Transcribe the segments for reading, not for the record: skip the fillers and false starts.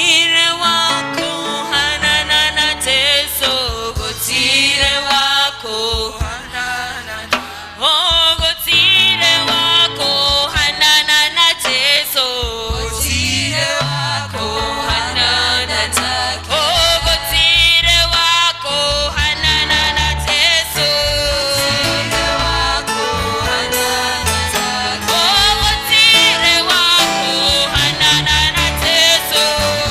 Gũtirĩ wakũhanana na Jesu, gũtirĩ wakũhanana. Oh, gũtirĩ wakũhanana na Jesu, gũtirĩ wakũhanana nake. Oh, gũtirĩ wakũhanana na Jesu, gũtirĩ wakũhanana nake. Oh, gũtirĩ wakũhanana na Jesu,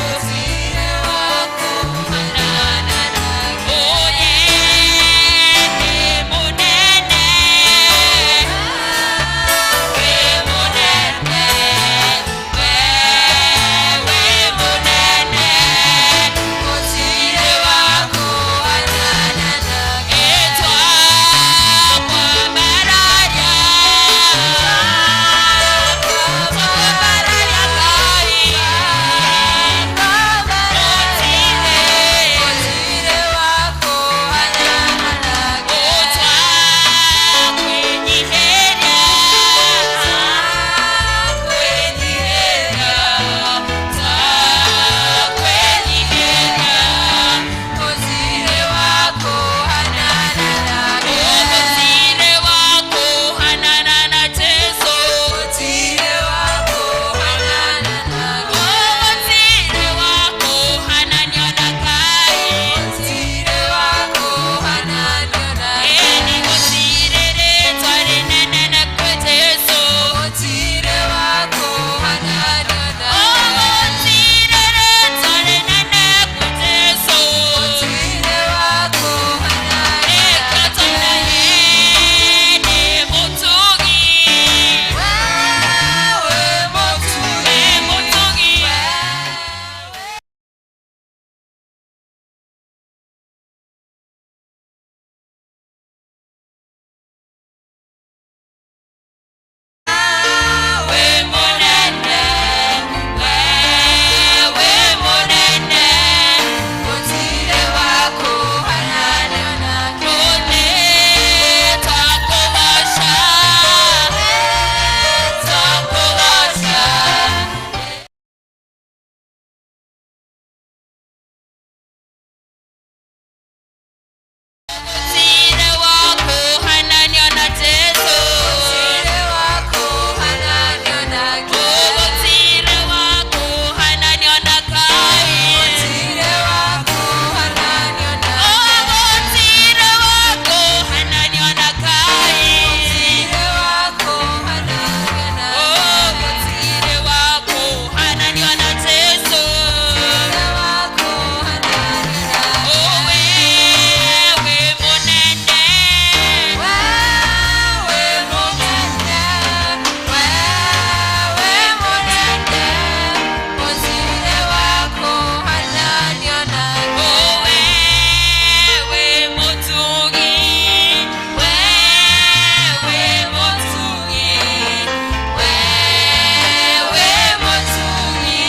gũtirĩ wakũhanana nake. Oh, ye nĩ mũnene, wĩ mũnene, we wĩ mũnene, gũtirĩ wakũhanana nake. Twakwambararia, twakwambararia Ngai, gũtirĩ wakũhanana nake. Twakwĩnyiihĩria, twakwĩnyiihĩria, twakwĩnyiihĩria, gũtirĩ wakũhanana nake. Gũtirĩ wakũhanana na Jesu, gũtirĩ wakũhanana nake. Gũtirĩ wakũhananio na Ngai, gũtirĩ wakũhananio nake. Ĩni gũtirĩ rĩtwa rĩnene na kwĩ Jesu, gũtirĩ wakũhananio nake. Gũtirĩ rĩtwa rĩnene kwĩ Jesu, gũtirĩ wakũhananio nake. Nĩ mũtugi, wewe mũtugi, mũtugi. Wĩ mũnene, we wĩ mũnene, gũtirĩ wakũhanana nake. Nĩ twakũgoca, twakũgoca. Gũtirĩ wakũhananio na Jesu, gũtirĩ wakũhananio nake. Gũtirĩ wakũhananio na Ngai, gũtirĩ wakũhananio nake. Gũtirĩ wakũhananio na Ngai, gũtirĩ wakũhananio nake. Gũtirĩ wakũhananio na Jesu, gũtirĩ wakũhananio nake. We wĩ mũnene, we wĩ mũnene, we wĩ mũnene, gũtirĩ wakũhananio nake. We wĩ mũtugi, we wĩ mũtugi, we wĩ mũtugi,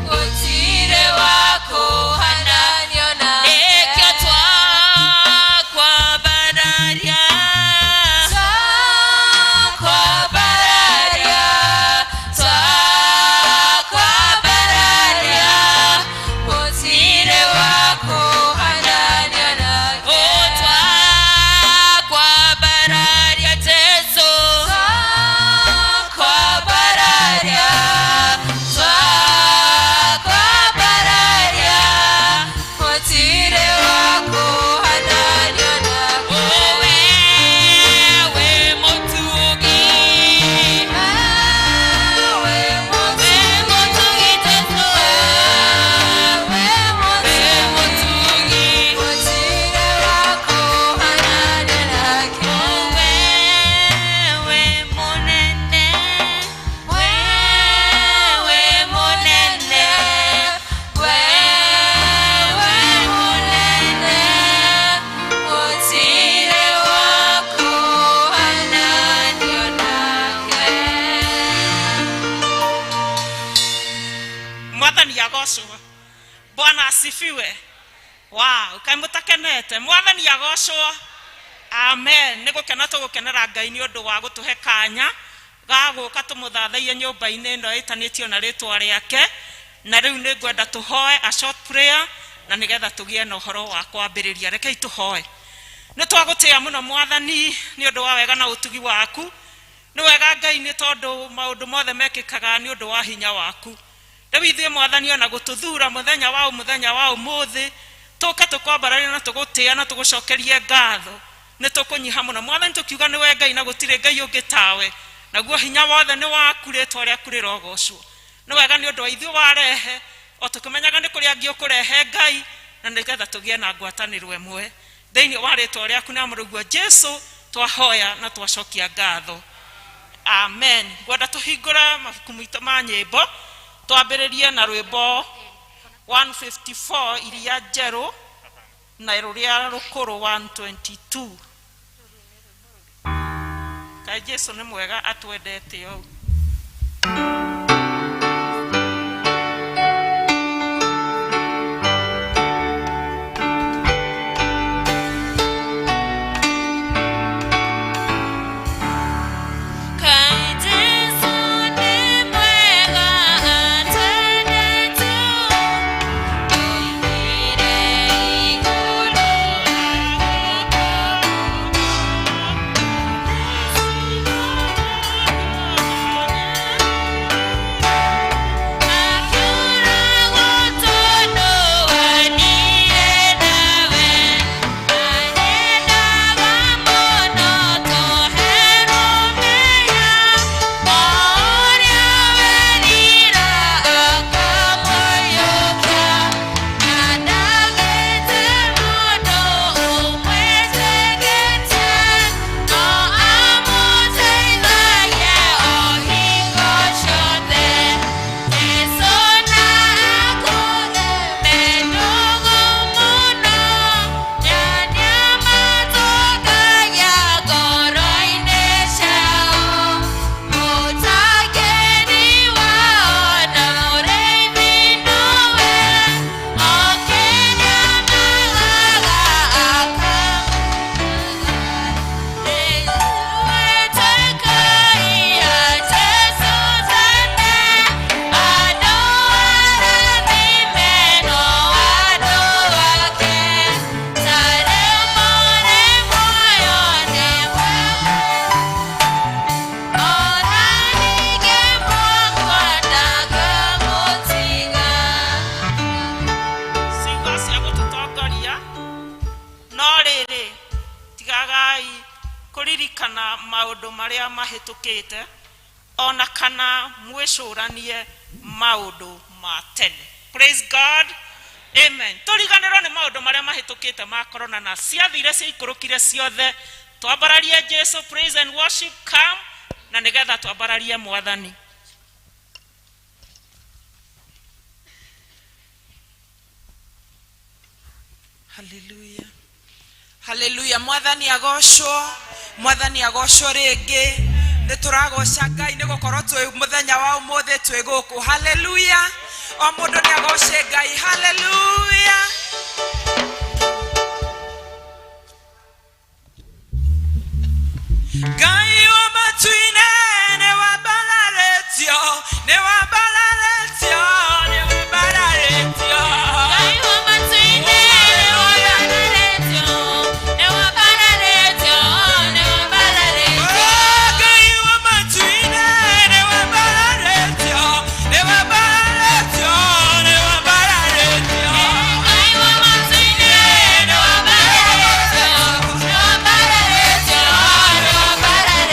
gũtirĩ wakũhananio nake. Nĩkĩo twakwambararia, twakwambararia, twakwambararia, gũtirĩ wakũhananio nake. Twakwambararia Jesu, twakwambararia, twakwambararia, gũtirĩ wakũhananio nake. We wĩ mũtugi, we mũtugi Jesu, we mũtugi, gũtirĩ wakũhananio nake. We wĩ mũnene, we wĩ mũnene, we wĩ mũnene, gũtirĩ wakũhananio nake. Mwathani agocwo. Bwana asifiwe. Wow, kaĩ mũtakenete? Mwathani agocwo. Amen. Nĩ gũkena tũgũkenera Ngai nĩ ũndũ wa gũtũhe kanya ga gũka tũmũthathaiye nyũmba-inĩ ĩno ĩtanĩtio na rĩtwa rĩake. Na rĩu nĩ ngwenda tũhoe a short prayer na nĩgetha tũgĩe na ũhoro wa kwambĩrĩria. Rekei tũhoe. Nĩ twagũtĩĩa mũno Mwathani nĩ ũndũ wa wega na ũtugi waku. Nĩ wega Ngai, nĩ tondũ maũndũ mothe mekĩkaga nĩ ũndũ wa hinya waku. Rĩu ithuĩ Mwathani, ona gũtũthura mũthenya wa ũmũthĩ tũke tũkwambararia na tũgũtĩĩa na tũgũcokerie ngatho, nĩ tũkũnyiha mũno Mwathani, tũkiuga nĩwe Ngai na gũtirĩ Ngai ũngĩ tawe, naguo hinya wothe nĩ waku. Rĩtwa rĩaku rĩrogocwo. Nĩ wega nĩ ũndũ wa ithuĩ warehe, o tũkĩmenyaga nĩ kũrĩ angĩ ũkũrehe Ngai, na nĩgetha tũgĩe na ngwatanĩro ĩmwe thĩinĩ wa rĩtwa rĩaku na mũrũguo Jesu twahoya na twacokia ngatho, amen. Ngwenda tũhingũre mabuku maitũ ma nyĩmbo, twambĩrĩrie na rwĩmbo 154 iria njerũ na rũrĩa rũkũrũ 122. Kaĩ Jesu nĩ mwega, atwendete ũũ. Kaĩ Jesu nĩ mwega, atwendete, oimire igũrũ. Akiũragwo tondũ wa niĩ nawe, anyendaga mũno tũherwo mehia, o ũrĩa werira akamũiyũkia, na ndagĩte mũndũ ũmwĩtĩkĩtie, no amũteithagie o hingo ciothe. Jesu na akũgeme ndũgũ mũno, na nĩamatongagia ngoro-inĩ ciao, mũtangĩri wao na mũrĩithi nowe, o kĩrĩa magaga akamũgaga. Jesu tene andũ arathime no andũ ake, ta rĩu mũrĩ muoyo nĩ ona ningĩ mwakwa ndakamũtiga. Ciugo cia gũtũtongoria: no rĩrĩ, tigagai kũririkana maũndũ marĩa mahĩtũkĩte, ona kana mwĩcũranie maũndũ ma tene. Praise God, amen. Tũriganĩrwo nĩ maũndũ marĩa mahĩtũkĩte ma corona na ciathire ciaikũrũkire ciothe. Twambararie Jesu. Praise and worship, come, na nĩgetha twambararie Mwathani. Haleluya, haleluya! Mwathani agocwo, Mwathani agocwo rĩngĩ. Nĩ tũragoca Ngai nĩ gũkorwo twĩ mũthenya wa ũmũthĩ twĩ gũkũ. Haleluya! O mũndũ nĩ agoce Ngai. Haleluya! Ngai wa matu-inĩ nĩ wambararĩtio, nĩ wambararĩtio, nĩ wambararĩtio. Ngai wa matu-inĩ nĩ wambararĩtio, nĩ wambararĩtio, nĩ wambararĩtio. Ngai wa matu-inĩ nĩ wambararĩtio, nĩ wambararĩtio, nĩ wambararĩtio. Ngai wa matu-inĩ nĩ wambararĩtio, nĩ wambararĩtio, nĩ wambararĩtio.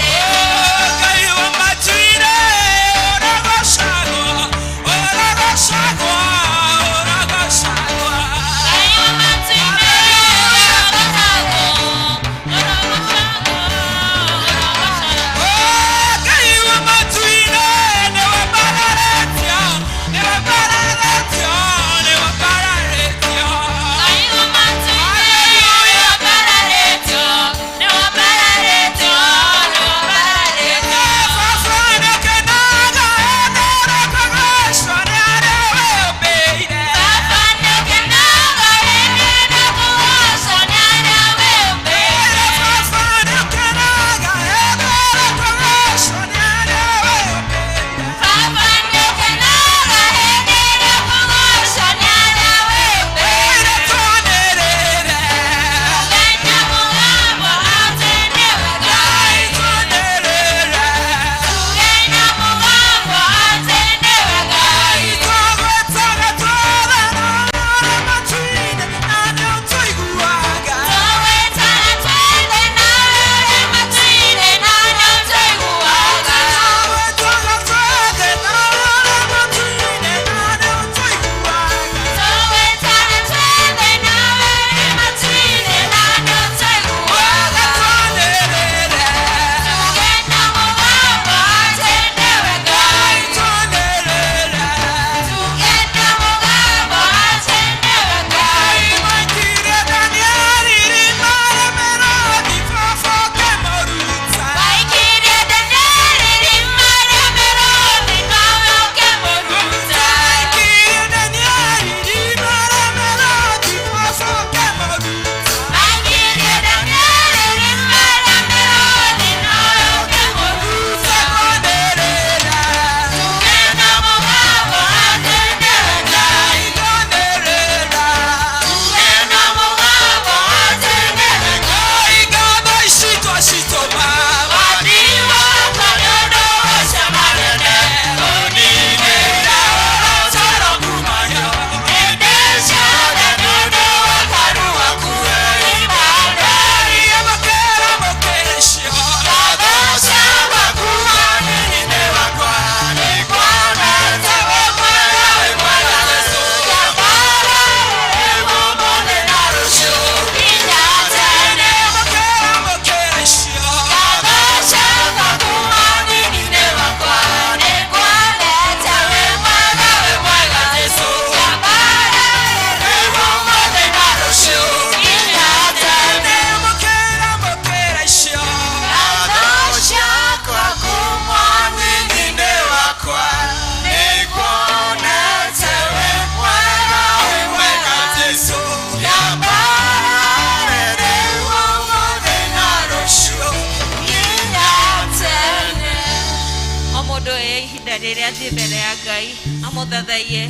Rĩrĩ athiĩ mbere ya Ngai amũthathaiye,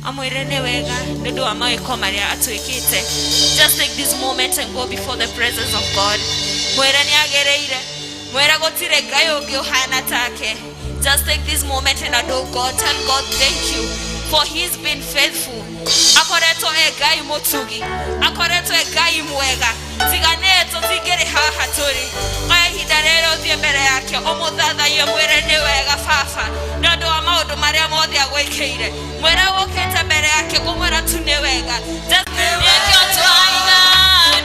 amwĩre nĩ wega nĩ ũndũ wa mawĩko marĩa atwĩkĩte. Just take this moment and go before the presence of God. Mwĩre nĩ agĩrĩire, mwĩre gũtirĩ Ngai ũngĩ ũhana take. Just take this moment and adore God. Tell God thank you, for he's been faithful. Akoretwo e Ngai mũtugi, akoretwo e Ngai mwega. Tiga nĩ tũtingĩrĩ haha tũrĩ. Oya ihinda rĩrĩ ũthiĩ mbere yake, ũmũthathaiye, mwĩre nĩ wega baba nĩ ũndũ wa maũndũ marĩa mothe agwĩkĩire. Mwĩre ũkĩte mbere yake kũmwĩra tu nĩ wega. Nĩkĩo twaina,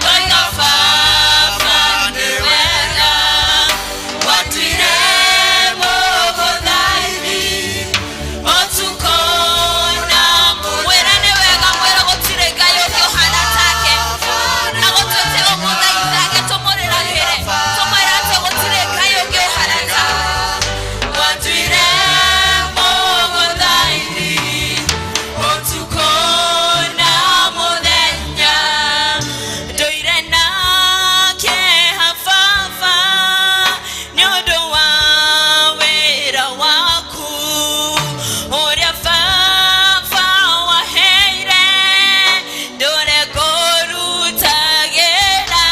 twaina baba nĩ wega, watuire mũgũthaithi ũtukũ na mwĩre nĩ wega. Mwĩre gũtirĩ Ngai ũngĩ ũhana take. Agũtuĩte ũmũthaithage, tũmũrĩragĩre, tũmwĩre atĩ gũtirĩ Ngai ũngĩ ũhana take. Watuire mũgũthaithi ũtukũ na mũthenya, ndũire nake hababa nĩ ũndũ wa wĩra waku ũrĩa baba waheire, ndũre ngũrutagĩra.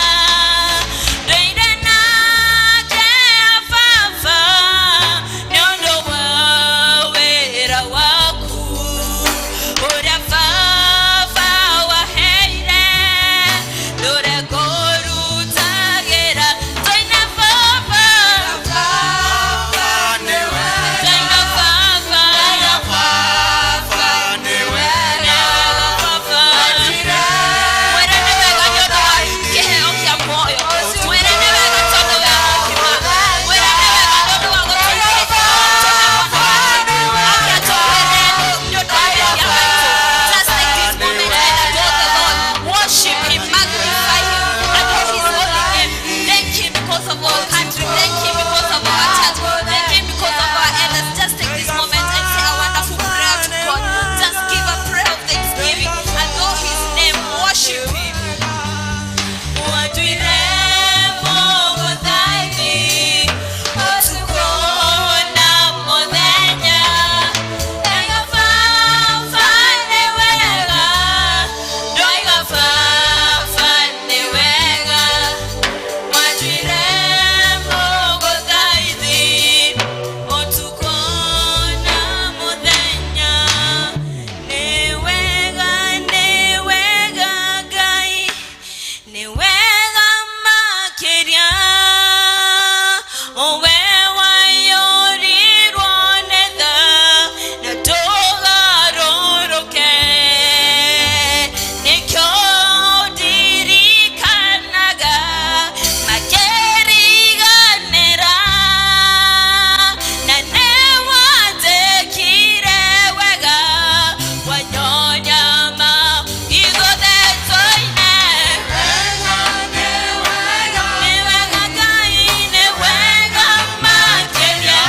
Ndũire nake baba nĩ ũndũ wa wĩra waku ũrĩa baba waheire, ndũre ngũrutagĩra. Twaina baba, twaina baba, nĩ wega baba. Mwĩre nĩ wega nĩ ũndũ wa kĩheo kĩa muoyo. Mwĩre nĩ wega tondũ wĩ mũgima. Mwĩre nĩ wega nĩ ũndũ wa gũtũteithia tũhe tũkwĩre nĩ ũndũ wa mehia maitũ. Just take this moment and adore the Lord. Worship him, magnify him, adore his holy name. Thank him because of our country. Thank him because of our church. Thank him because of our elders. Just take this moment and say a wonderful prayer to God. Just give a prayer of thanksgiving. Adore his name. Worship him. Watuire mũgũthaithi ũtukũ na mũthenya. Ndoiga baba nĩ wega, ndoiga baba nĩ wega. Watuire mũgũthaithi ũtukũ na mũthenya. Nĩ wega, nĩ wega Ngai, nĩ wega makĩria. Owe wayũrirwo nĩ tha na ndũgarũrũke, nĩkĩo ndirikanaga makĩriganĩra, na nĩwanjĩkire wega wanyonyama ithuothe tũine. Nĩ wega Ngai, nĩ wega makĩria.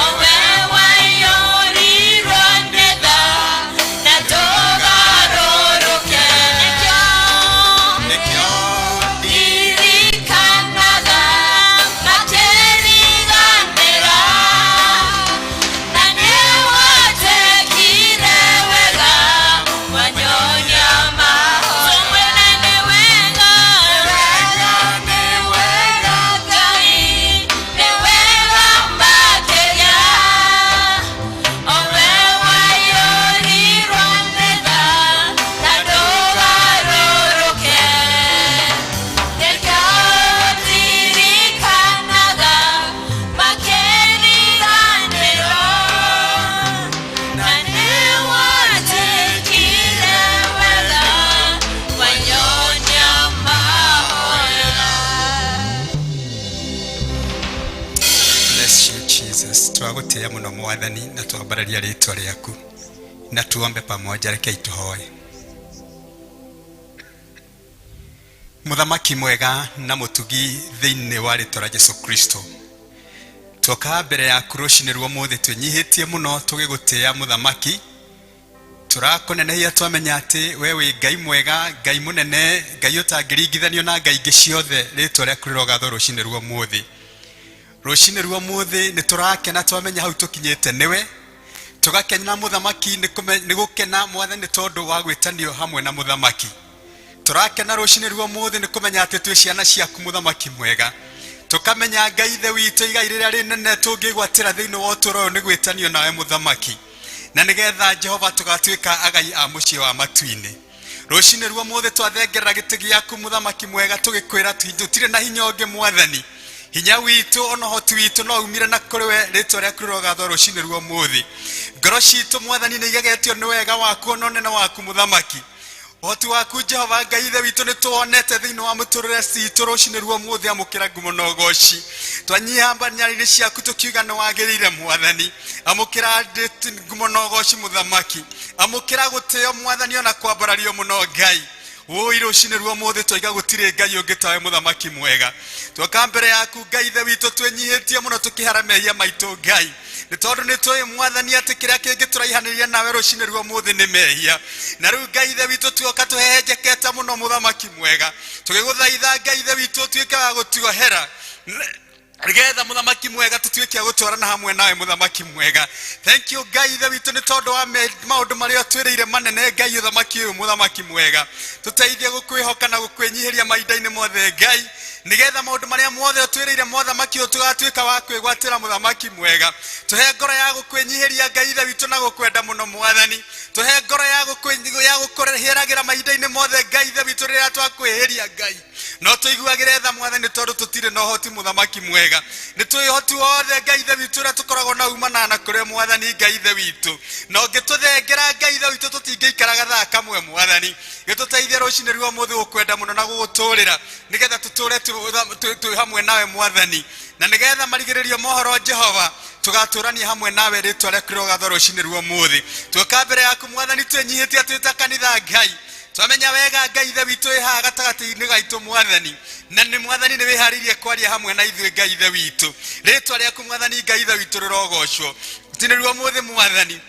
Owe wayũrirwo nĩ tha na ndũgarũrũke, nĩkĩo ndirikanaga makĩriganĩra, na nĩwanjĩkire wega wanyonyama. Tũmwĩre nĩ wega, Ngai, nĩ wega makĩria. Owe wayũrirwo nĩ tha na ndũgarũrũke, nĩkĩo ndirikanaga makĩriganĩrwo, na nĩwanjĩkire wega wanyonia mahoya. Bless you, Jesus. Twagũtĩĩa mũno Mwathani na twambararia rĩtwa rĩaku, na tuombe pamoja. Rekei tũhoe. Mũthamaki mwega na mũtugi, thĩinĩ wa rĩtwa rĩa Jesu Kristo, twoka mbere yaku rũcinĩ rwa ũmũthĩ twĩnyihĩtie mũno tũgĩgũtĩĩa. Mũthamaki, tũrakũnenehia, twamenya atĩ we wĩ Ngai mwega, Ngai mũnene, Ngai ũtangĩringithanio na ngai ingĩ ciothe. Rĩtwa rĩaku rĩrogathwo rũcinĩ rwa ũmũthĩ. Rũcinĩ rwa ũmũthĩ nĩ tũrakena twamenya hau tũkinyĩte nĩwe. Tũgakena mũthamaki nĩ gũkena mwathani nĩ tondũ wa gwĩtanio hamwe na mũthamaki. Tũrakena rũcinĩ rwa ũmũthĩ nĩ kũmenya atĩ twĩ ciana ciaku mũthamaki mwega. Tũkamenya Ngai Ithe witũ igai rĩrĩa rĩnene tũngĩgwatĩra thĩinĩ wa ũtũũro ũyũ nĩ gwĩtanio nawe mũthamaki. Na nĩgetha Jehova tũgatuĩka agai a mũciĩ wa matu-inĩ. Rũcinĩ rwa ũmũthĩ twathengerera gĩtĩ gĩaku mũthamaki mwega tũgĩkwĩra tũtirĩ na hinya ũngĩ mwathani. Hinya witũ ona ũhoti witũ no umire na kũrĩ we, rĩtwa rĩaku rĩrogathwo rũcinĩ rwa ũmũthĩ. Ngoro citũ mwathani nĩ igegetio nĩ wega waku ona ũnene waku mũthamaki. Ũhoti waku Jehova Ngai Ithe witũ nĩ tũwonete thĩinĩ wa mũtũrĩre citũ rũcinĩ rwa ũmũthĩ, amũkĩra ngumo na ũgoci. Twanyiha nyarĩrĩ ciaku tũkiuga nĩ wagĩrĩire mwathani. Amũkĩra ngumo na ũgoci mũthamaki. Amũkĩra gũtĩo mwathani ona kwambarario mũno Ngai. Wũi rũcinĩ rwa ũmũthĩ twaiga gũtirĩ Ngai ũngĩ tawe mũthamaki mwega. Twoka mbere yaku Ngai Ithe witũ twĩnyihĩtie mũno tũkĩhara mehia maitũ Ngai. Nĩ tondũ nĩ tũĩ mwathani atĩ kĩrĩa kĩngĩ tũraihanĩria nawe rũcinĩ rwa ũmũthĩ nĩ mehia. Na rĩu Ngai Ithe witũ tuoka tũhehenjekete mũno mũthamaki mwega. Tũgĩgũthaitha Ngai Ithe witũ ũtuĩke wa gũtuohera. Nĩgetha mũthamaki mwega tũtuĩke a gũtwarana hamwe nawe mũthamaki mwega. Thank you Ngai Ithe witũ nĩ tondũ wa maũndũ marĩa ũtwĩrĩire manene Ngai ũthamaki ũyũ mũthamaki mwega. Tũteithie gũkwĩhoka na gũkwĩnyihĩria mahinda-inĩ mothe Ngai, nĩgetha maũndũ marĩa mothe ũtwĩrĩire mothamaki ũyũ tũgatuĩka wa kwĩgwatĩra mũthamaki mwega. Tũhe ngoro ya gũkwĩnyihĩria Ngai Ithe witũ na gũkwenda mũno mwathani. Tũhe ngoro ya gũkũhĩragĩra mahinda-inĩ mothe Ngai Ithe witũ rĩrĩa twakwĩhĩria Ngai. No tũiguagĩre tha mwathani tondũ tũtirĩ na ũhoti mũthamaki mwega. Nĩ tũĩ ũhoti wothe Ngai Ithe witũ ũrĩa tũkoragwo na umanaga na kũrĩ mwathani Ngai Ithe witũ. Na ũngĩtũthengera Ngai Ithe witũ tũtingĩikara gathaa kamwe mwathani. Gĩtũteithie rũcinĩ rwa ũmũthĩ gũkwenda mũno na gũgũtũrĩra, nĩgetha tũtũre twĩ hamwe nawe mwathani. Na nĩgetha marigĩrĩrio mohoro Jehova tũgatũrania hamwe nawe, rĩtwa rĩaku rĩrogathwo rũcinĩ rwa ũmũthĩ. Tuoka mbere yaku mwathani twĩnyihĩtie twĩ ta kanitha Ngai. Twamenya wega Ngai Ithe witũ wĩ haha gatagatĩ-inĩ gaitũ mwathani, na nĩ mwathani nĩ wĩharĩirie kwaria hamwe na ithuĩ Ngai Ithe witũ. Rĩtwa rĩaku mwathani Ngai Ithe witũ rĩrogocwo. Rũcinĩ rwa ũmũthĩ mwathani,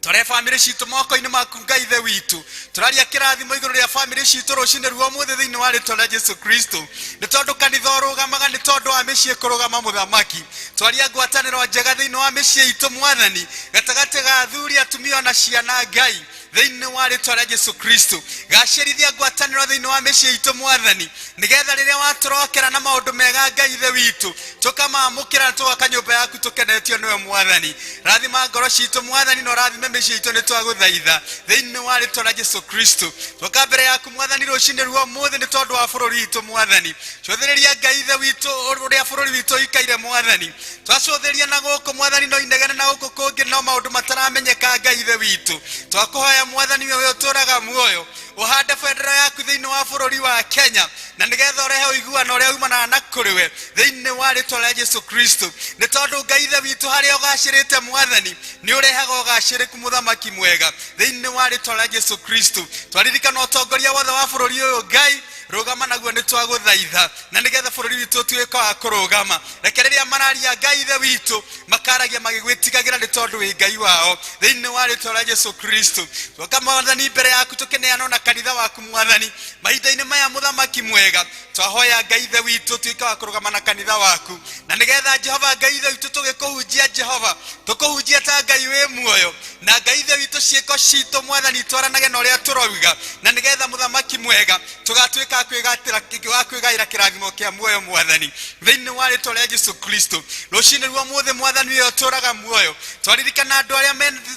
tware bamĩrĩ citũ moko-inĩ maku Ngai Ithe witũ. Tũraria kĩrathimo igũrũ rĩa bamĩrĩ citũ rũcinĩ rwa ũmũthĩ thĩinĩ wa rĩtwa rĩa Jesu Kristo. Nĩ tondũ kanitha ũrũgamaga nĩ tondũ wa mĩciĩ kũrũgama mũthamaki. Twaria ngwatanĩro njega thĩinĩ wa mĩciĩ itũ mwathani, gatagatĩ ga athuri, atumia ona ciana Ngai, thĩinĩ wa rĩtwa rĩa Jesu Kristo. Gacĩrithia ngwatanĩro thĩinĩ wa mĩciĩ itũ mwathani, nĩgetha rĩrĩa watũrokera na maũndũ mega Ngai Ithe witũ tũkamamũkĩra na tũgaka nyũmba yaku tũkenetio nĩwe mwathani. Rathima ngoro citũ mwathani na ũrathime mĩciĩ itũ, nĩ twagũthaitha thĩinĩ wa rĩtwa rĩa Jesu Kristo. Twoka mbere yaku mwathani rũcinĩ rwa ũmũthĩ nĩ tondũ wa bũrũri witũ mwathani. Cũthĩrĩria Ngai Ithe witũ ũrĩa bũrũri witũ ũikaire mwathani. Twacũthĩria na gũkũ mwathani no inegene na gũkũ kũngĩ no maũndũ mataramenyeka Ngai Ithe witũ. Twakũhoya mwathani we ũtũraga muoyo ũhande bendera yaku thĩinĩ wa bũrũri wa Kenya, na nĩgetha ũrehe ũiguano ũrĩa umanaga na kũrĩ we thĩinĩ wa rĩtwa rĩa Jesu Kristo. Nĩ tondũ Ngai Ithe witũ harĩa ũgacĩrĩte mwathani nĩ ũrehaga ũgacĩrĩku mũthamaki mwega thĩinĩ wa rĩtwa rĩa Jesu Kristo. Twaririkana ũtongoria wothe wa bũrũri ũyũ Ngai, rũgama naguo nĩ twagũthaitha, na nĩgetha bũrũri witũ ũtuĩke wa kũrũgama. Reke rĩrĩa mararia Ngai Ithe witũ makaragia magĩgwĩtigagĩra nĩ tondũ wĩ Ngai wao thĩinĩ wa rĩtwa rĩa Jesu Kristo. Twoka mwathani mbere yaku tũkĩneanwo na kanitha waku mwathani mahinda-inĩ maya mũthamaki mwega. Twahoya Ngai Ithe witũ tuĩke wa kũrũgama na kanitha waku, na nĩgetha Jehova Ngai Ithe witũ tũgĩkũhunjia Jehova tũkũhunjia ta Ngai wĩ muoyo, na Ngai Ithe witũ ciĩko citũ mwathani itwaranage na ũrĩa tũroiga, na nĩgetha mũthamaki mwega tũgatuĩka a kwĩgaĩra kĩrathimo kĩa muoyo mwathani thĩinĩ wa rĩtwa rĩa Jesu Kristo. Rũcinĩ rwa ũmũthĩ mwathani ũyũ ũtũraga muoyo, twaririkana andũ arĩa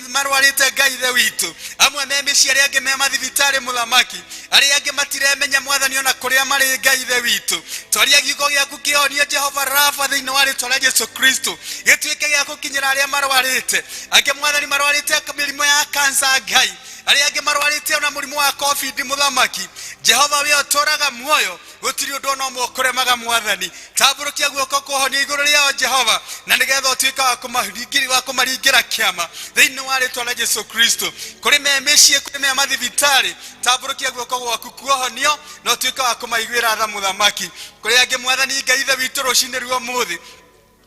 marwarĩte Ngai Ithe witũ, amwe me mĩciĩ, arĩa angĩ me mathibitarĩ mũthamaki, arĩa angĩ matiremenya mwathani ona kũrĩa marĩ Ngai Ithe witũ. Twaria giugo gĩaku kĩhonie Jehova Rafa thĩinĩ wa rĩtwa rĩa Jesu Kristo, gĩtuĩke gĩa gũkinyĩra arĩa marwarĩte. Angĩ mwathani marwarĩte mĩrimũ ya kansa Ngai, arĩa angĩ marwarĩte ona mũrimũ wa COVID mũthamaki. Jehova we ũtũraga muoyo, gũtirĩ ũndũ ona ũmwe ũkũremaga mwathani. Tambũrũkia guoko kũhonia igũrũ rĩao Jehova, na nĩgetha ũtuĩke wa kũmaringĩra kĩama thĩinĩ wa rĩtwa rĩa Jesu Kristo. Kũrĩ me mĩciĩ, kũrĩ me mathibitarĩ, tambũrũkia guoko gwaku kuohonio na ũtuĩke wa kũmaiguĩra tha mũthamaki. Kũrĩ angĩ mwathani Ngai Ithe witũ rũcinĩ rwa ũmũthĩ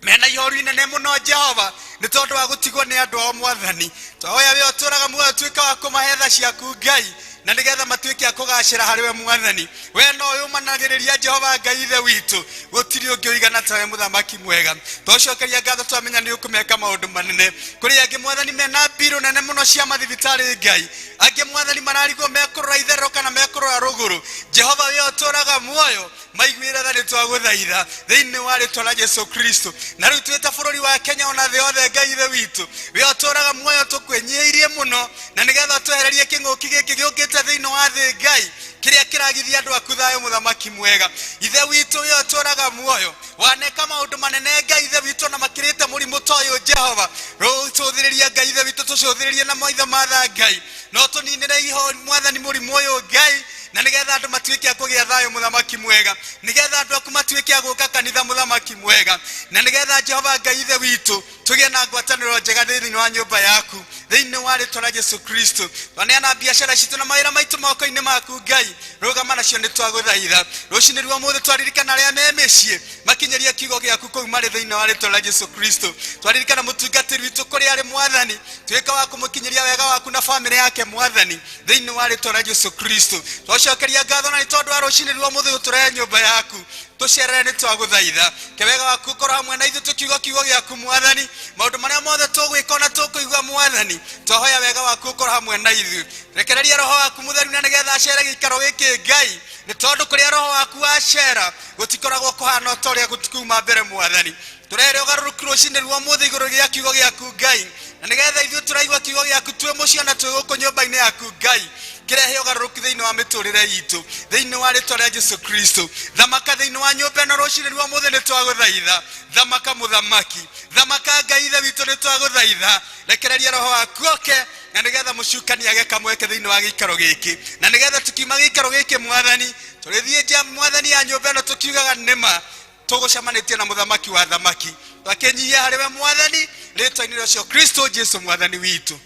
mena ihoru inene mũno Jehova nĩ tondũ wa gũtigwo nĩ andũ ao mwathani. Twahoya we ũtũraga muoyo ũtuĩke wa kũmahe tha ciaku Ngai, Na nĩgetha matuĩke a kũgacĩra harĩ we mwathani. We no ũyũmanagĩrĩria Jehova Ngai ithe witũ, gũtirĩ ũngĩ ũigana tawe mũthamaki mwega. Twacokeria ngatho twamenya nĩ ũkũmeka maũndũ manene. Kũrĩ angĩ mwathani mena mbirũ nene mũno cia mathibitarĩ Ngai, angĩ mwathani mararigwo mekũrora itherero kana mekũrora rũgũrũ. Jehova we ũtũũraga muoyo, maiguĩre tha nĩ twagũthaitha thĩinĩ wa rĩtwa rĩa Jesu Kristo. Na rĩu twĩ ta bũrũri wa Kenya ona thĩ yothe Ngai ithe witũ, we ũtũũraga muoyo tũkwĩnyihĩirie mũno, na nĩgetha twehererie kĩng'ũki gĩkĩ gĩũkĩte thĩinĩ wa thĩ Ngai, kĩrĩa kĩragithia andũ aku thayũ mũthamaki mwega. Ithe witũ we ũtũũraga muoyo, waneka maũndũ manene Ngai ithe witũ na makĩrĩte mũrimũ ta ũyũ Jehova. Rũcũthĩrĩria Ngai ithe witũ, tũcũthĩrĩrie na maitho ma tha Ngai, no tũninĩre iho mwathani mũrimũ ũyũ Ngai, na nĩgetha andũ matuĩke a kũgĩa thayũ mũthamaki mwega, nĩgetha andũ aku matuĩke a gũka kanitha mũthamaki mwega, na nĩgetha Jehova Ngai ithe witũ tũgĩe na ngwatanĩro njega thĩinĩ wa nyũmba yaku thĩinĩ wa rĩtwa rĩa Jesu Kristo. Twaneana biacara citũ na mawĩra maitũ moko-inĩ maku Ngai, rũgama nacio nĩ twagũthaitha. Rũcinĩ rwa ũmũthĩ twaririkana arĩa me mĩciĩ, makinyĩrie kiugo gĩaku kũu marĩ thĩinĩ wa rĩtwa rĩa Jesu Kristo. Twaririkana mũtungatĩri witũ kũrĩa arĩ mwathani, tuĩka wa kũmũkinyĩria wega waku na bamĩrĩ yake mwathani thĩinĩ wa rĩtwa rĩa Jesu Kristo. Twacokeria ngatho na nĩ tondũ wa rũcinĩ rwa ũmũthĩ gũtũrehe nyũmba yaku, tũcerere nĩ twagũthaitha. Ke wega waku ũkorwo hamwe na ithuĩ tũkiuga kiugo gĩaku mwathani, maũndũ marĩa mothe tũgwĩka ona tũkũigua mwathani, twahoya wega waku ũkorwo hamwe na ithuĩ. Rekereria roho waku mũtheru na nĩgetha acere gĩikaro gĩkĩ Ngai, nĩ tondũ kũrĩa roho waku wacera gũtikoragwo kũhana ta ũrĩa gũtikuma mbere mwathani. Tũrehere ũgarũrũku rũcinĩ rwa ũmũthĩ igũrũ rĩa kiugo gĩaku Ngai, na nĩgetha ithuĩ tũraigua kiugo gĩaku twĩ mũciĩ ona twĩ gũkũ nyũmba-inĩ yaku Ngai, kĩrehe ũgarũrũku thĩinĩ wa mĩtũrĩre itũ thĩinĩ wa rĩtwa rĩa Jesu Kristo. Thamaka thĩinĩ wa nyũmba ĩno rũcinĩ rwa ũmũthĩ nĩ twagũthaitha. Thamaka mũthamaki, thamaka Ngai ithe witũ nĩ twagũthaitha. Rekereria roho waku oke, na nĩgetha mũcukani age kamweke thĩinĩ wa gĩikaro gĩkĩ, na nĩgetha tukiuma gĩikaro gĩkĩ mwathani tũrĩthiĩ nja mwathani ya nyũmba ĩno tũkiugaga nĩma tũgũcemanĩtie na mũthamaki wa thamaki. Twakĩnyihia harĩ we mwathani rĩtwa-inĩ rĩa ũcio Kristo Jesu mwathani witũ.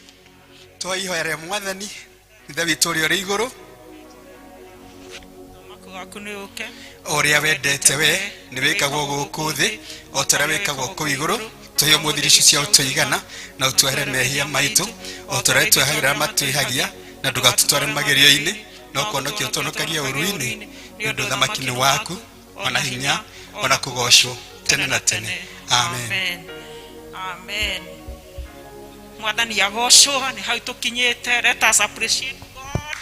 Twa ihoya rĩa mwathani ithe witũ ũrĩa ũrĩ igũrũ, Ũthamaki waku nĩ ũke, o ũrĩa wendete we nĩ wĩkagwo gũkũ thĩ o ta ũrĩa wĩkagwo kũu igũrũ. Tũhe ũmũthĩ irio ici cia ũtũigana, na ũtwehere mehia maitũ o ta ũrĩa twehagĩra arĩa matwĩhagia, na ndũgatũtware magerio-inĩ, no kũhonokia ũtũhonokagie ũũru-inĩ, nĩ ũndũ ũthamaki nĩ waku, ona hinya, ona kũgocwo tene na tene. Amen. Amen. Amen. Mwathani agocwo nĩ hau tũkinyĩte. Let us appreciate God.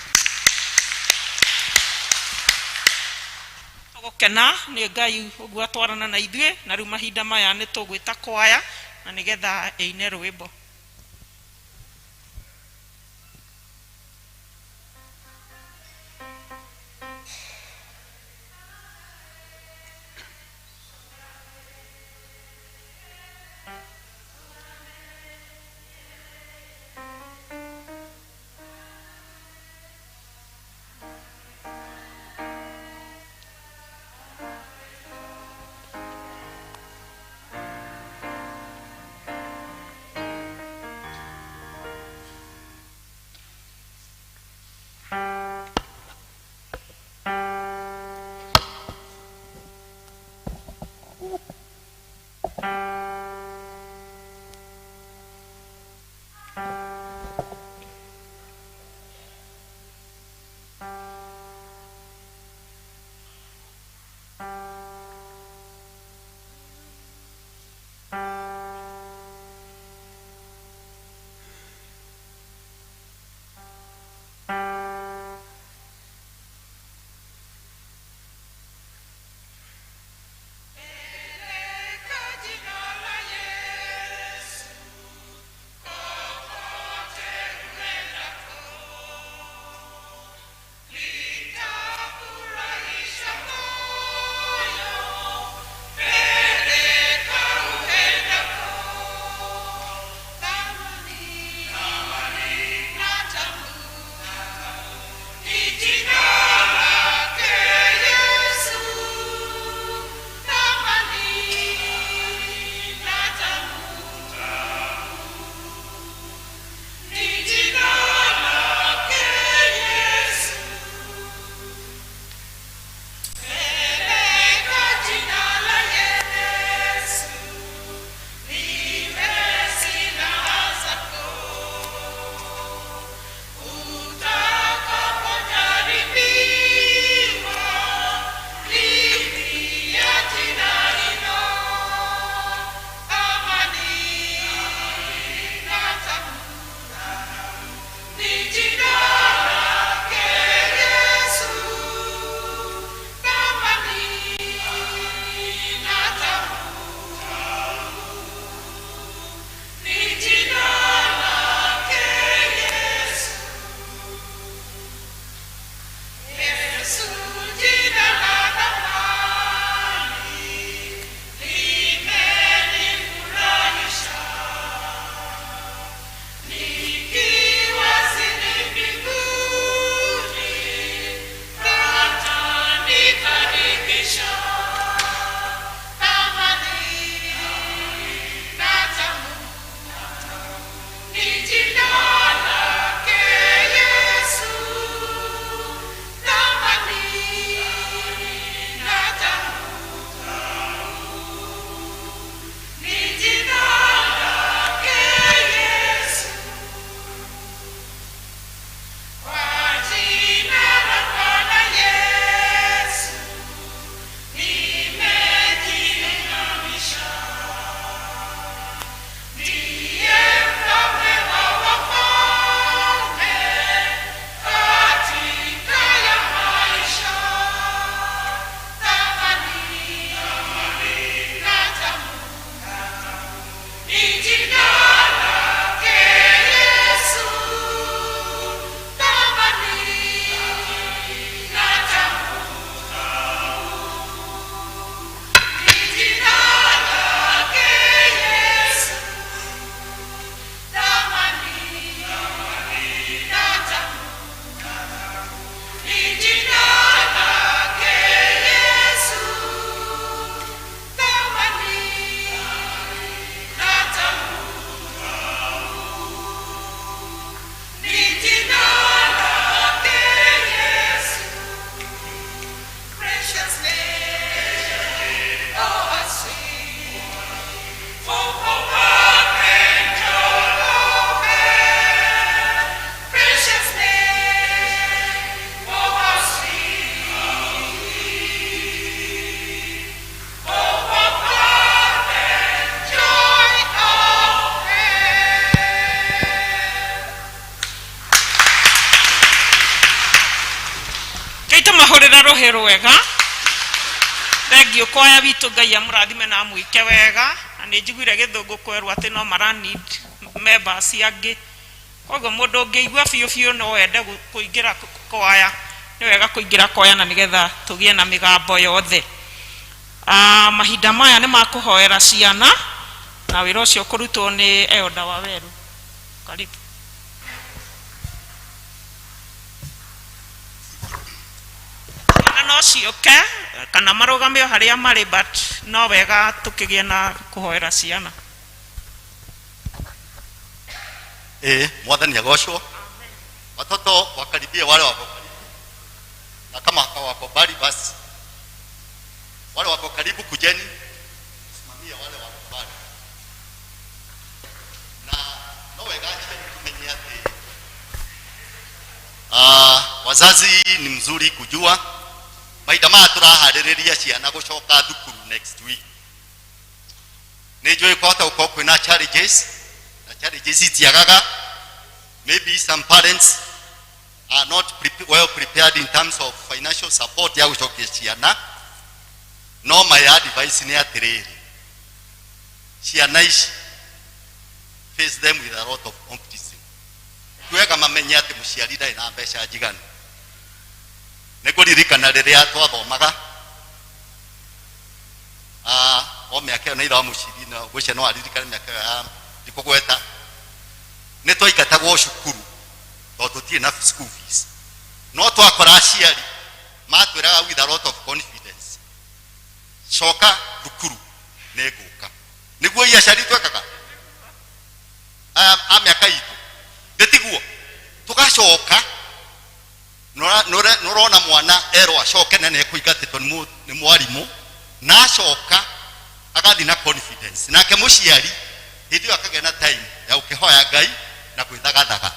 Tũgũkena nĩ Ngai ũguo atwarana na ithuĩ, na rĩu mahinda maya nĩ tũgwĩta kwaya na nĩgetha ĩine rwĩmbo. Rekei tũmahũrĩre rũhĩ rwega. Thengiũ kwaya witũ, Ngai amũrathime na amwĩke wega. Na nĩ njiguire gĩthũngũ kwerwo atĩ no mara need members angĩ, koguo mũndũ ũngĩigua biũ biũ no wende kũingĩra kwaya, nĩ wega kũingĩra kwaya na nĩgetha tũgĩe na mĩgambo yothe. Mahinda maya nĩ makũhoera ciana na wĩra ũcio kũrutwo nĩ Elder Waweru. Karibu. Ciana no ciũke kana marũgame o harĩa marĩ, but no wega tũkĩgĩe na kũhoera ciana. Ĩĩ, Mwathani agocwo. Watoto wakaribie wale wako karibu, na kama wako mbali basi wale wako karibu kujeni simamia wale wako mbali. Na no wega aciari tumenye atĩ wazazi ni mzuri kujua mahinda maya tũraharĩrĩria ciana gũcoka thukuru next week. Nĩ njũĩ kwahota gũkorwo kwĩna challenges, na challenges itiagaga. Maybe some parents are not well prepared in terms of financial support ya gũcokia ciana, no my advice nĩ atĩrĩrĩ, ciana ici, face them with a lot of optimism. Wega mamenye atĩ mũciari ndarĩ na mbeca njiganu. Nĩ ngũririkana rĩrĩa twathomaga, o mĩaka ĩyo na ithe wa mũciri na gwĩcia no aririkane mĩaka ĩyo ya ndikũgweta, nĩ twaingatagwo cukuru tondũ tũtirĩ na school fees, no twakora aciari matwĩraga with a lot of confidence, "Coka thukuru, nĩ ngũka." Nĩguo i aciari twekaga aya a mĩaka itũ, ndĩtiguo tũgacoka. Nũrona mwana erwo acoke na nĩekũingatĩtwo nĩ mwarimũ, na acoka agathiĩ na confidence, nake mũciari hĩndĩ ĩyo akagĩa na time ya gũkĩhoya Ngai na gwĩthagathaga,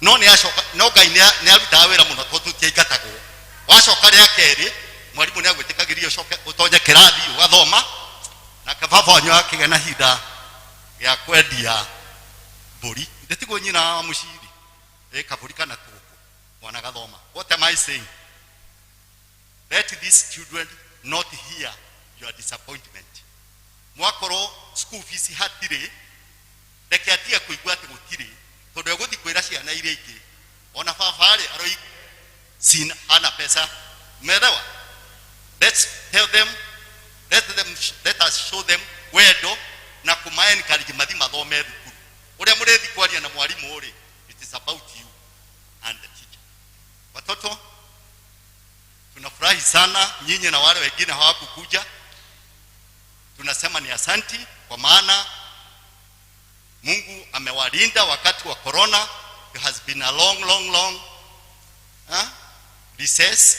no nĩ acoka, no Ngai nĩ arutaga wĩra mũno tondũ tũtiaingatagwo. Wacoka rĩa kerĩ, mwarimũ nĩ agwĩtĩkagĩria ũcoke ũtonye kĩrathi ũgathoma, nake baba wanyu akĩgĩa na hinda gĩa kwendia mbũri, ndĩtigwo nyina wa mũciri ĩ kabũri kana tũgũkũ, mwana gathoma. What am I saying? Let these children not hear your disappointment. Mwakorwo school fees hatirĩ, reke atige kũigua atĩ gũtirĩ, tondũ egũthiĩ kwĩra ciana iria ingĩ, ona baba rĩ aroi sina ana pesa. Umeelewa? Let's tell them, let us show them wendo na kuma encourage mathi mathome thukuru. Ũrĩa mũrĩthi kwaria na mwarimũ rĩ, it is about you and the teacher. Watoto, tunafurahi sana nyinyi na wale wengine hawakukuja. Tunasema ni asanti kwa maana Mungu amewalinda wakati wa corona. It has been a long, long, long, huh, recess,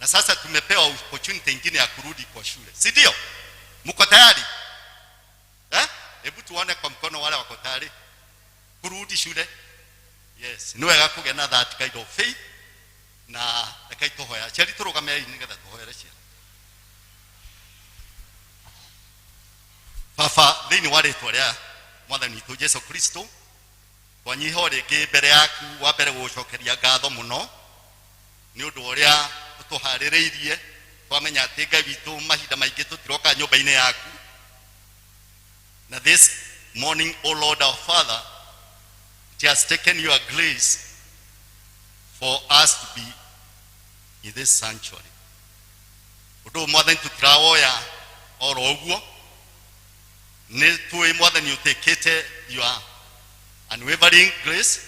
na sasa tumepewa opportunity ingine ya kurudi kwa shule, si ndio? Mko tayari, eh? Hebu tuone kwa mkono wale wako tayari kurudi shule. Yes, nĩ wega kũgĩa na that kind of faith. Na rekei tũhoya aciari tũrũgame nĩgetha tũhoere ciana. Baba, thĩinĩ wa rĩtwa rĩa Mwathani witũ Jesu Kristo, twanyiha o rĩngĩ mbere yaku, wa mbere gũgũcokeria ngatho mũno nĩ ũndũ wa ũrĩa ũtũharĩrĩirie. Twamenya atĩ Ngai witũ mahinda maingĩ tũtiroka nyũmba-inĩ yaku, na this morning, O Lord our Father, it has taken your grace for us to be in this sanctuary. Ũndũ ũyũ, Mwathani, tũtirawoya oro ũguo. Nĩ tũĩ, Mwathani, ũtĩkĩte your unwavering grace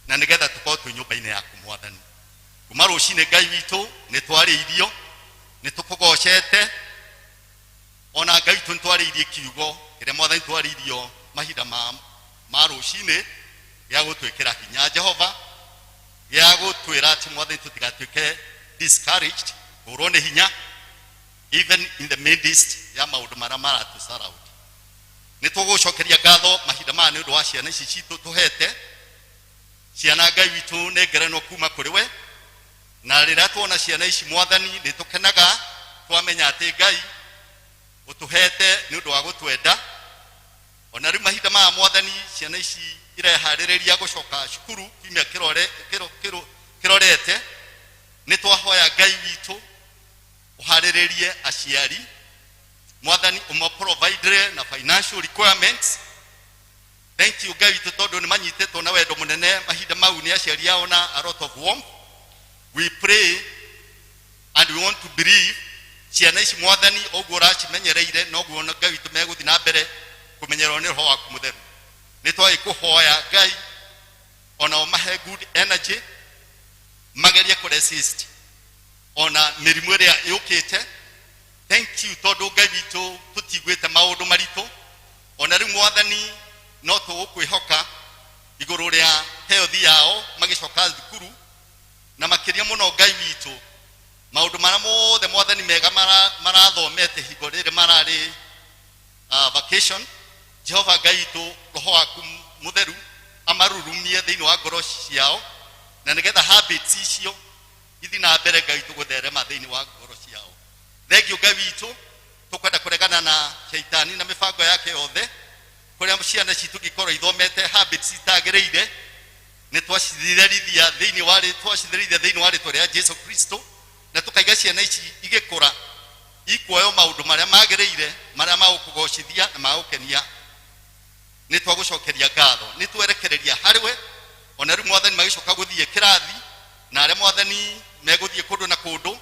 na nĩgetha tũkorwo twĩ nyũmba-inĩ yaku, Mwathani. Kuma rũcinĩ, Ngai witũ, nĩ twarĩirio, nĩ tũkũgocete, ona Ngai witũ nĩ twarĩirie kiugo kĩrĩa, Mwathani, twarĩirio mahinda ma rũcinĩ gĩa gũtwĩkĩra hinya, Jehova, gĩa gũtwĩra atĩ, Mwathani, tũtigatuĩke discouraged, kũrwo nĩ hinya even in the midst ya maũndũ marĩa maratũ surround. Nĩ tũgũcokeria ngatho mahinda maya nĩ ũndũ wa ciana ici citũ tũhete. Ciana, Ngai witũ, nĩ ngerenwa kuma kũrĩ we, na rĩrĩa tuona ciana ici, Mwathani, nĩ tũkenaga twamenya atĩ Ngai ũtũhete nĩ ũndũ wa gũtwenda. Ona rĩu mahinda maya, Mwathani, ciana ici ireharĩrĩria gũcoka cukuru kiumia kĩrorete. Nĩ twahoya Ngai witũ ũharĩrĩrie aciari, Mwathani, ũmaprovidere na financial requirements. Thank you, Ngai witũ, tondũ nĩ manyitĩtwo na wendo mũnene mahinda mau nĩ aciari ao na a lot of warmth. We pray and we want to believe ciana ici, Mwathani, ũguo ũracimenyereire noguo Ngai witũ megũthiĩ na mbere kũmenyererwo nĩ Roho waku Mũtheru. Nĩ twagĩ kũhoya Ngai ona ũmahe good energy magerie kũresist ona mĩrimũ ĩrĩa yũkĩte. Thank you, tondũ Ngai witũ tũtiguĩte maũndũ maritũ ona rĩu. Mwathani, no tũgũkwĩhoka igũrũ rĩa health yao magĩcoka thukuru, na makĩria mũno, Ngai witũ, maũndũ marĩa mothe, Mwathani, mega marathomete hingo rĩrĩ mararĩ vacation. Jehova Ngai witũ, Roho waku Mũtheru amarurumie thĩinĩ wa ngoro ciao, na nĩgetha habits icio ithi na mbere, Ngai witũ, gũtherema thĩinĩ wa ngoro ciao. Thengiũ, Ngai witũ. Tũkwenda kũregana na shaitani na mĩbango yake yothe kũrĩa ciana citũ ingĩkorwo ithomete habits itagĩrĩire. Nĩ twacitherithia thĩinĩ wa twacitherithia thĩinĩ wa rĩtwa rĩa Jesu Kristo, na tũkaiga ciana ici igĩkũra ikuoyo maũndũ marĩa magĩrĩire, marĩa magũkũgocithia na magũkenia. Nĩ twagũcokeria ngatho, nĩ twerekereria harĩwe. Ona rĩu, Mwathani, magĩcoka gũthiĩ kĩrathi na arĩa, Mwathani, megũthiĩ kũndũ na kũndũ,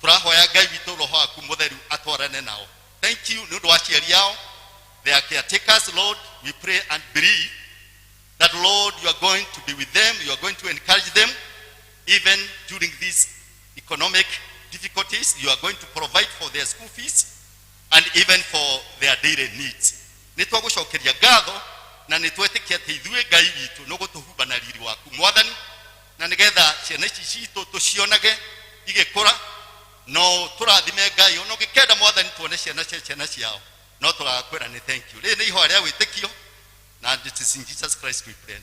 tũrahoya, Ngai witũ, Roho waku Mũtheru atwarane nao. Thank you nĩ ũndũ wa aciari ao, they are caretakers. Lord, we pray and believe that, Lord, you are going to be with them, you are going to encourage them even during these economic difficulties. You are going to provide for their school fees and even for their daily needs. Nĩ twagũcokeria ngatho na nĩ twetĩkia atĩ ithuĩ, Ngai witũ, nĩ ũgũtũhumba na riri waku, Mwathani, na nĩgetha ciana ici citũ tũcionage igĩkũra. No tũrathime, Ngai, ona ũngĩkenda, Mwathani, tuone ciana cia ciana ciao, no tũgakwĩra nĩ thank you. Rĩrĩ nĩ ihoya rĩa wĩtĩkio, na it is in Jesus Christ we pray.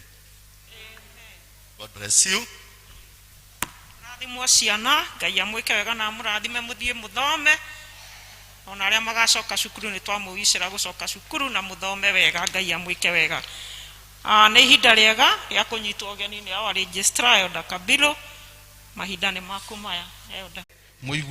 God bless you. Rathimwo ciana, Ngai amwĩke wega na amũrathime, mũthiĩ mũthome. Ona arĩa magacoka cukuru, nĩ twamũwicĩra gũcoka cukuru na mũthome wega. Ngai amwĩke wega. Ah, nĩ ihinda rĩega rĩa kũnyitwo ũgeni nĩ our registrar, Elder Kabilo. Mahinda nĩ maku maya, Elder. Mũigue.